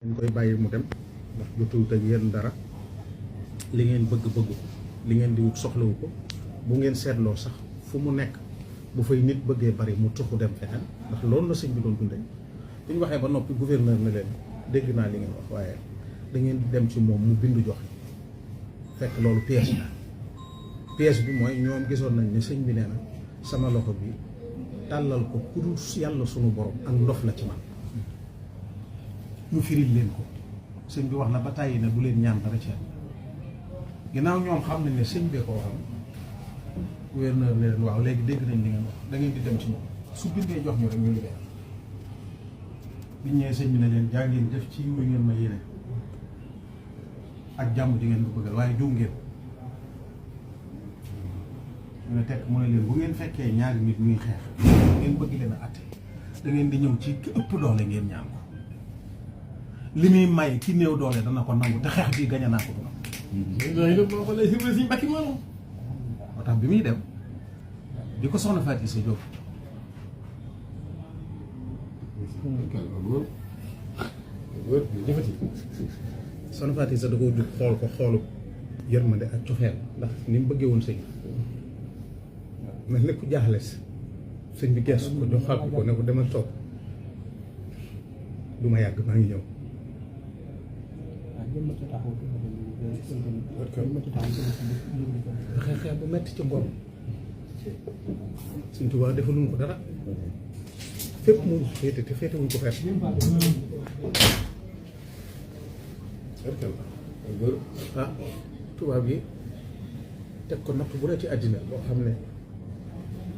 dañ koy bàyyi mu dem ndax jotuwut ak yéen dara li ngeen bëgg li ngeen di wut soxlawu ko bu ngeen seetloo sax fu mu nekk bu fay nit bëggee bari mu tuxu dem feneen ndax loolu la sëñ bi doon dundee bu ñu waxee ba noppi gouverneur na leen dégg naa li ngeen wax waaye da ngeen di dem ci moom mu bindu joxe fekk loolu pièce la pièce bi mooy ñoom gisoon nañ ne sëñ bi nee na sama loxo bi tàllal ko ku dul yàlla sunu borom ak ndof la ci man ñu firil leen ko sëñ bi wax na ba tàyyi ne bu leen ñaan dara ci ginnaaw ñoom xam nañ ne sëñ bee ko waxam gouverneur ne leen waaw léegi dégg nañ li ngeen wax da ngeen di dem ci moom su bindee jox ñu rek ñu libéré biñ ñëwee sëñ bi ne leen jaa ngeen def ci yu ngeen ma yéene ak jàmm di ngeen ko bëggal waaye juum ngeen ñu ne tekk mu ne leen bu ngeen fekkee ñaari nit ñuy xeex ngeen bëgg leen a àtte da ngeen di ñëw ci ki ëpp doole ngeen ñaan ko li muy may ki néew doole dana ko nangu te xeex bii gañe naa ko du moo tax bi muy dem di ko soxna Fatou Issa Diop soxna Fatou Issa da koo jug xool ko xoolu yërmande ak cofeel ndax ni mu bëggee woon sëñ mel ne ku jaaxle sëñ bi geesu ko jox xàpp ko ne ko demal toog du ma yàgg maa ngi ñëw xeex bu metti ci ngor Sëñ Tuubaa defaluñ ko dara fépp mu féete te féete wuñ ko feet ah tubaab yi teg ko natt bu ne ci àddina boo xam ne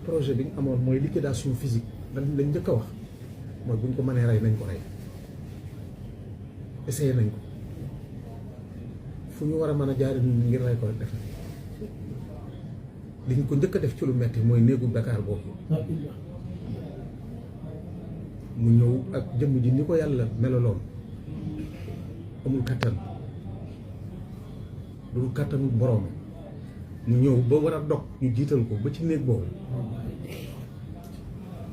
projet bi ñu amoon mooy liquidation physique lañ njëkk a wax mooy buñ ko mënee rey nañ ko rey essayé nañ ko fu ñu war a mën a jaari nit ngir rey ko rek def li ñu ko njëkk a def ci lu metti mooy néegu Dakar boobu mu ñëw ak jëmm ji ni ko yàlla meloloon amul kattan lu kattanu boroom mu ñëw ba war a dog ñu jiital ko ba ci néeg boobu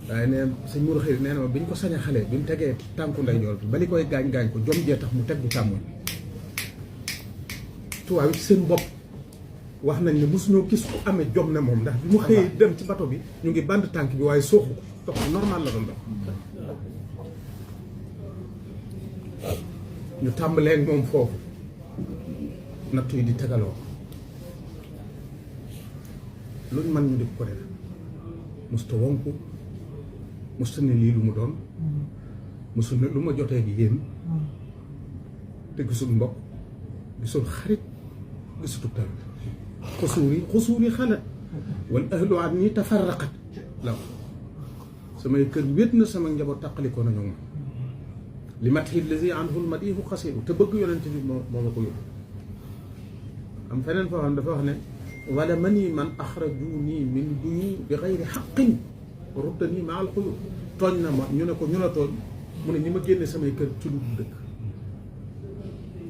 waaye nee sëñ Mourou Xëy nee na ma bi ñu ko sañ a xale bi mu tegee tànku ndeyjoor bi ba li koy gaañ ko jom jee tax mu teg bu càmmoñ tubaab yi ci seen bopp wax nañ ne mosuñoo gis ku amee jom ne moom ndax bi mu xëyee dem ci bato bi ñu ngi band tànk bi waaye sooxu ko dox normal la doon dox ñu tàmbalee ak moom foofu nattu yi di tegaloo luñ man ñu di ko def musta wonku musta ne lii lu mu doon musta ne lu ma jotee gi yéen te gisul mbokk gisul xarit gisutub tal xusuuri xalat wal ahlu an ni tafarraqat la samay kër wét na sama njaboot tàqalikoo nañu ma li mat xit lasi anhul madihu xasiru te bëgg yonente bi moo ma ko yóbbu am feneen foo xam dafa wax ne wala mani man axrajuni min duyi bi xayri xaqin ruddani ma al xuyur tooñ na ma ñu ne ko ñu la tooñ mu ne ñi ma génne samay kër ci lu dëkk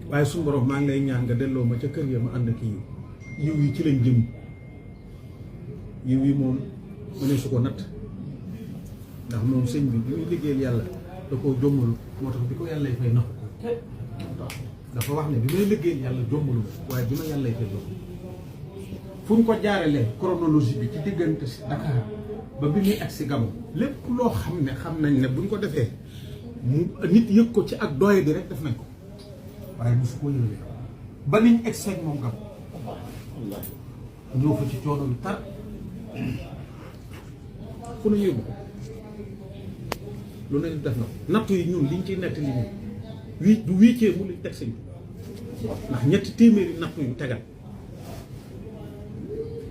waaye suñu borom maa ngi lay ñaan nga delloo ma ca kër ya ma ànd ak yiw yi ci lañ jëm yiw yi moom mu ne su ko natt ndax moom sëñ bi muy liggéeyal yàlla da koo jommalu moo tax bi ko yàlla fay naxu dafa wax ne bi may liggéeyal yàlla jommalu waaye bi ma yàlla fay naxu fu ñu ko jaarale chronologie bi ci diggante si Dakar ba bi muy agsi Gabon lépp loo xam ne xam nañ ne buñ ko defee mu nit yëg ko ci ak doye bi rek def nañ ko waaye mosu ko yëgee ba niñ egsi moom Gabon ñëw fa ci coono yu tar fu nañu yóbbu ko lu ne def na ko nattu yi ñun liñ ciy nett li ñu du wiicee mu liñ teg sëñ ndax ñetti téeméeri nattu yu tegal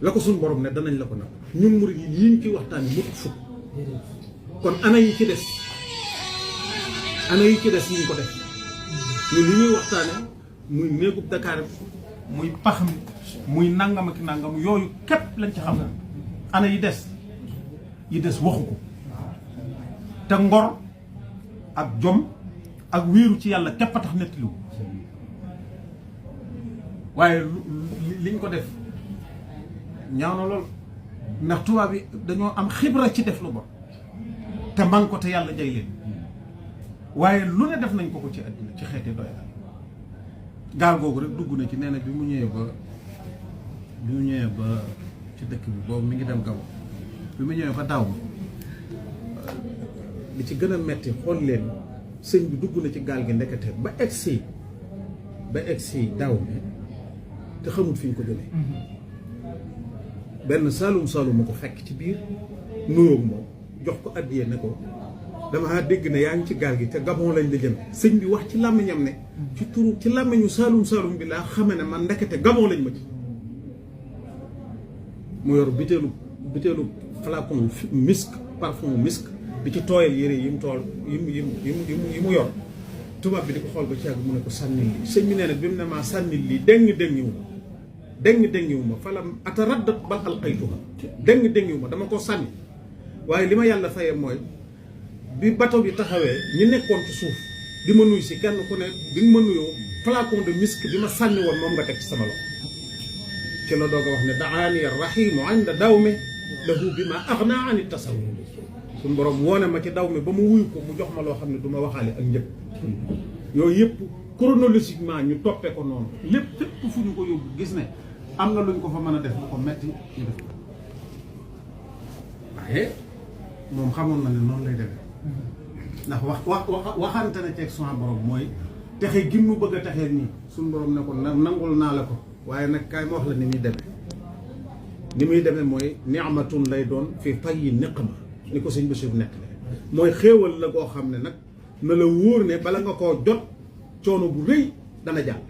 la ko suñ borom ne danañ la ko natt ñun murid yi yiñ ci waxtaan yi mut fukk kon ana yi ci des ñu ko def ñun li ñuy waxtaane muy néegub Dakar muy pax mi muy nangam ak nangam yooyu képp lañ ci xam ana yi des waxu ko te ngor ak jom ak wéeru ci yàlla képp a tax nettaliwu waaye liñ ko def ñaaw na lool ndax tubaab bi dañoo am xibra ci def lu bon te man ko te yàlla jay leen waaye lu ne def nañ ko ko ci àddina ci xeeti doy gaal googu rek dugg na ci nee na bi mu ñëwee ba ci dëkk bi boobu mi ngi dem Gabon bi mu ñëwee ba daw li ci gën a metti xool leen sëñ bi dugg na ci gaal gi ndekete ba egsi daw mi te xamul fi ñu ko jëlee benn saalum ma ko fekk ci biir nuyoog moom jox ko addiyee ne ko dama dégg ne yaa ngi ci gaal gi te Gabon lañ la jëm sëñ bi wax ci làmmiñam ne ci làmmiñu saalum bi laa xame ne man ndekete Gabon lañ ma ci mu yor biteelu flacon misk parfum misk di ci tooyal yére yi mu tool yi mu yor tubaab bi di ko xool ba ci yàgg mu ne ko sànnil lii sëñ bi nee na bi mu ne maa sànnil lii déng ma falam ataraddat bal alqaytuha déng ma dama ko sànni waaye li ma yàlla fayee mooy bi bateau bi taxawee ñi nekkoon ci suuf di ma nuyu si kenn ku ne bi nga ma nuyoo flacon de misk bi ma sànni woon moom nga teg ci sama loxo ci la doog a wax ne daani rahimu inda dawme lahu bi ma aghna ani tasawwur suñu borom woone ma ci daw mi ba mu wuyu ko mu jox ma loo xam ne du ma waxaale ak njëkk yooyu yëpp chronologiquement ñu toppee ko noonu lépp fépp fu ñu ko yóbbu gis ne am na luñ ko fa mën a def lu ko metti ñu def ko waaye moom xamoon na ne noonu lay demee ndax waxante na ceeg sama borom mooy texe gi mu bëgg a texee nii suñu borom ne ko nangul naa la ko waaye nag kaay ma wax la ni muy demee mooy ni'matun lay doon fii tayyi niqma ni ko sëñ Bachir nekk mooy xéewal la koo xam ne nag na la wóor ne bala nga koo jot coono bu rëy dana jàll